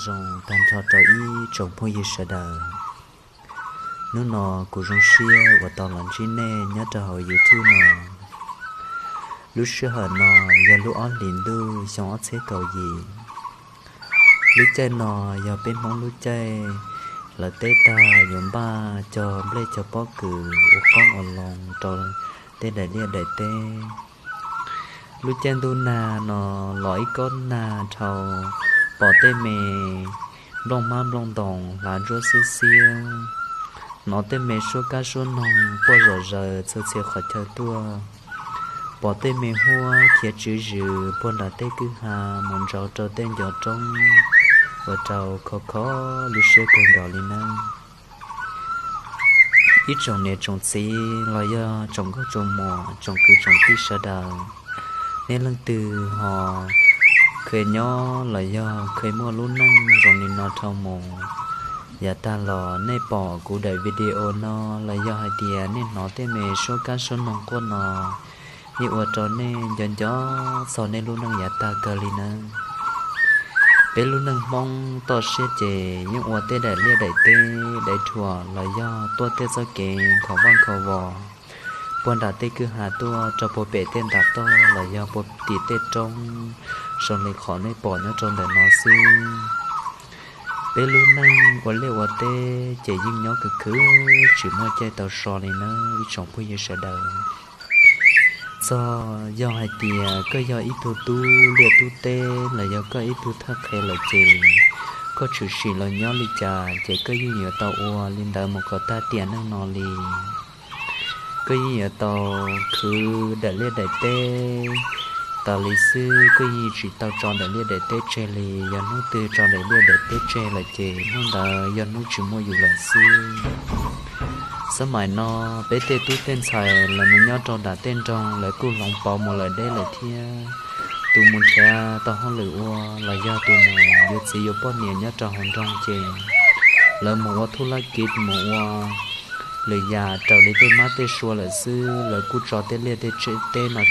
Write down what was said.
Zoo tag nrho rau ib tsoom phooj ywg sawv daws. Hnub no kuv zoo siab uas tau los ntsib nej nyob rau hauv YouTube no. Lub sij hawm no yog lub ob hlis ntuj xyoo ob txhiab kaum yim. Lub caij no yog peb Hmoob lub caij, lawv teb tag yuav npaj cog nplej cog pob kws ua qoob ua loo rau tej daim liaj daim teb. Lub caij ntuj nag no los ib kob nag dhau, pom tej me nplooj hmab nplooj ntoos hlav ntsuab xiab xiab, hnov tej me suab kab suab noog quaj zom zaws txhua txhia qhov chaw tuaj, pom tej me huab khiav tswv zws puag nram tej kwj ha mus ntsauv rau tej ncov roob, ua rau kho kho lub siab kawg nkaus li nawb. Ib tsoom niam tsoom txiv los yog tsoom nkauj tsoom muam tsoom kwv tsoom tij sawv daws, nej leej twg ho kheev nyob los yog kheev muaj lub neej zoo li no dhau mus, yav tag los nej pom kuv daim video no los yog hais tias nej hnov tej me suab kab suab noog quaj no, yeej ua rau nej nco nco txog nej lub neej yav tag kawg li nawb. Peb lub neej Hmoob toj siab ces yeej ua tej daim liaj daim teb daim thuam los yog tuaj tej txoj kev nkhaus vaj nkhaus vos puag nram tej kwj ha tuaj rau puag pem tej nram toj los yog puag tim tej roob zoo li qhov nej pom nyob rau ntawm no xwb. Peb lub neej ua liaj ua teb ces yeej nyob khwv khwv tsis muaj caij tau so li nawb ib tsoom phooj ywg sawv daws. Txog yog hais tias koj yog ib tug tub liaj tub teb los yog koj ib tug thawj qhev lawm ces koj tshwm sim los nyob li cas ces koj yeej yuav tau ua li ntawd mus kom tag tiam neej no li. Koj yeej yuav tau khwv daim liaj daim teb tas li xwb, koj yeej tsis tau tso daim liaj daim teb tseg li. Yog hnub twg tso daim liaj daim teb tseg lawm ces hnub ntawd yog hnub tsis muaj yus lawm xwb. Xab maim no peb tej tub tej ntxhais los mus nyob rau nram tej nroog lawv kuj hloov pauv mus lawm deb lawm thiab. Tus mus nrhiav tau hauj lwm ua los yog tus mus yuav txiv yuav poj niam nyob rau hauv nroog ces lawv mus ua thuj laj kiv mus ua lwm yam raws li tej mab tej sua lawm xwb. Lawv kuj tso tej liaj tej teb no